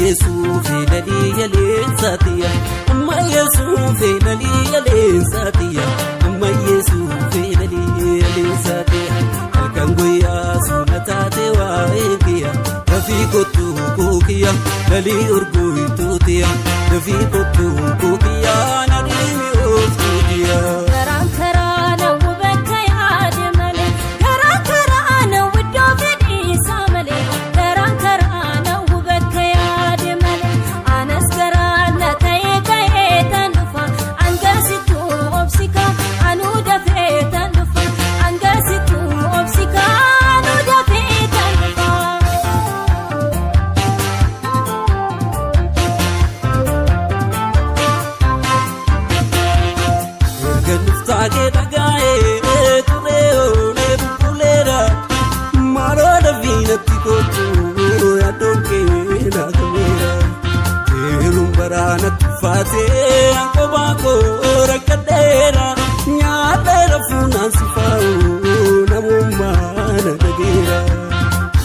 Yesuufi lalii yaleessaatiya amma Yesuufi lalii yaleessaatiya amma Yesuufi lalii yaleessaatiya halkan guyyaa suuna taate waa'ee kiyya dafii kottuu kookiya lalii urguutuutiya dafii kottuu kookiya nadhiimi ooftuutiya. Garaan karaa na hubata yaade malee, garaan karaa na iddoo fedhiisaa malee, garaan karaa na hubata yaade malee, anas garaa na ta'ee ka'ee tan dhufa, angasituu obsika anuu dafee tan dhufa, angasituu obsika anuu dafee tan dhufa. Erga dhuftaakee dhagaa'ee turee oolee bubbuleera maaloo dafii natti kottu yaaddoon kee naa gameera. Yeroon baraa natti ulfaatee anqobaa koo rakkadheera nyaadheera fuunaan si faa'u namummaa na dhageera.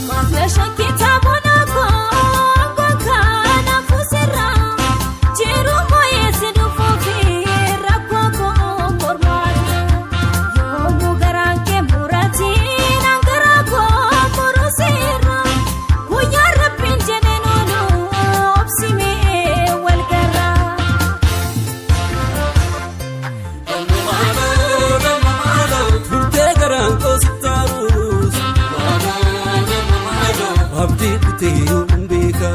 Maaflashaan kitaabota koo kana fuusirra jiru mooyyeessi dhufuufi rakkoo koo mormaata. Yoomuu garaan kee muratiin hangaraa koo muruseera. Guyyaa rabbiin jedheen oolu obsimee wal garra. Turtee garaan koo si taaruus abdii kutee yoon beeka.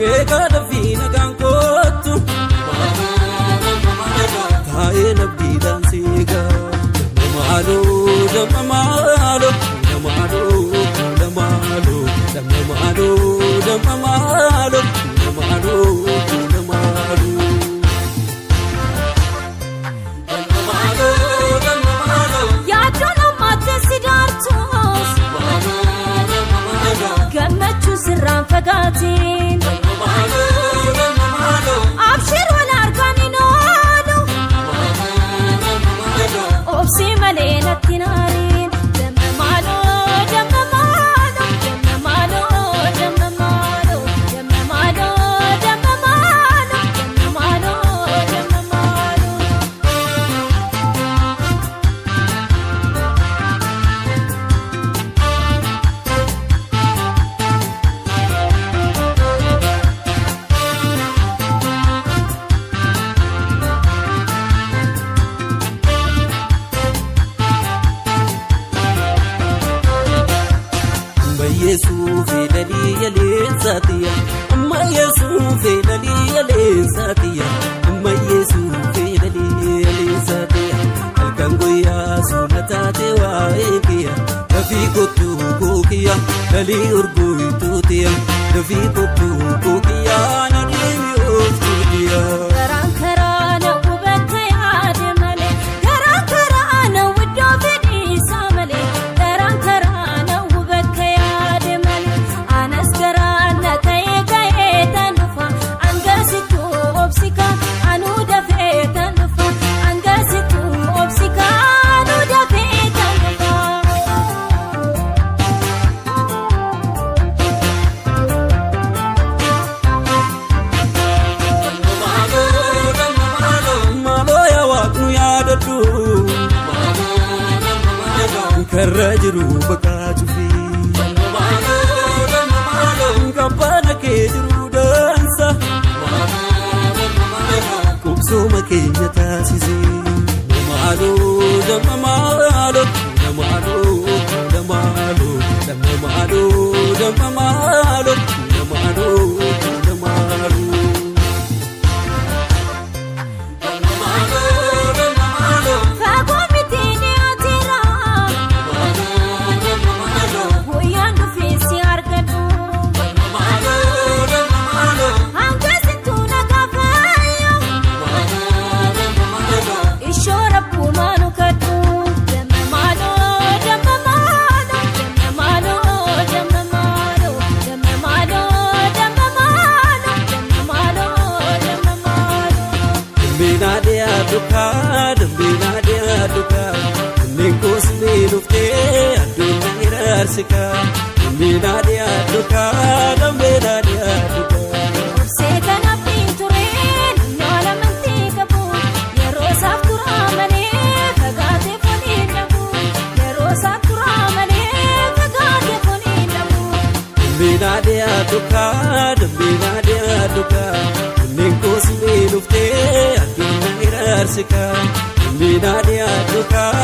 Meeqa dafii nagaan kootu taa'ee nabdiidhaan seeqa. Damma maaloo damma maaloo damma maaloo damma maaloo damma maaloo damma maaloo damma maaloo damma maaloo. Yaaddoon ammaatti si daartus gammachuu sirraan fagaatiin. Abshir wal argaan hin oolu. Obsi malee natti naariin. Damma maaloo damma maaloo damma maaloo damma maaloo damma maaloo damma maaloo damma maaloo damma maaloo. Amma Yesuufi lalii yaleessaatiya amma Yesuufi lalii yaleessaatiya amma Yesuufi lalii yaleessaatiya halkan guyyaa suuna taate waa'ee kiyya dafii kottuu kookiya lalii urguutuutiya dafii kottuu kookiya nadhiimi ooftuutiya. Garaan karaa na hubata yaade malee, garaan karaa na iddoo fedhiisaa malee, garaan karaa na hubata yaade malee, anas garaa na ta'ee ka'ee tan dhufa, angasituu obsika anuu dafee tan dhufa, angasituu obsika anuu dafee tan dhufa. Maaloo yaa waaqnu yaadadhu karra jiru bakka cufi kabbaana kee jiru dansa qubsuma keenya taasise. Maaloo damma maaloo damma maaloo damma maaloo damma maaloo damma maaloo damma maaloo damma maaloo. Fagoo miti dhiyaateera. Guyyaan dhufee si argadhu. Hangasittuu na gaafayyo. Ishoo rabbumaa nu kadhu. Damma maaloo damma maaloo damma maaloo damma maaloo damma maaloo damma maaloo damma maaloo damma maaloo. Dambinaa dhiyaatu kaa dambinaa dhiyaatu kaa. Inni kuusni dhuftee addunyaa iraarsi kaa. Dambiinaa dhiyaatu kaa dambiinaa dhiyaatu kaa. Obsee kanaaf hin ture namni waan amantii qabu yeroo isaaf turaa malee fagaatee foonii dhabu yeroo isaaf turaa malee fagaatee foonii dhabu. Dambiinaa dhiyaatu kaa dambiinaa dhiyaatu kaa onneen koosmee dhuftee addunyaa iraarsi kaa. Dambiinaa dhiyaatu kaa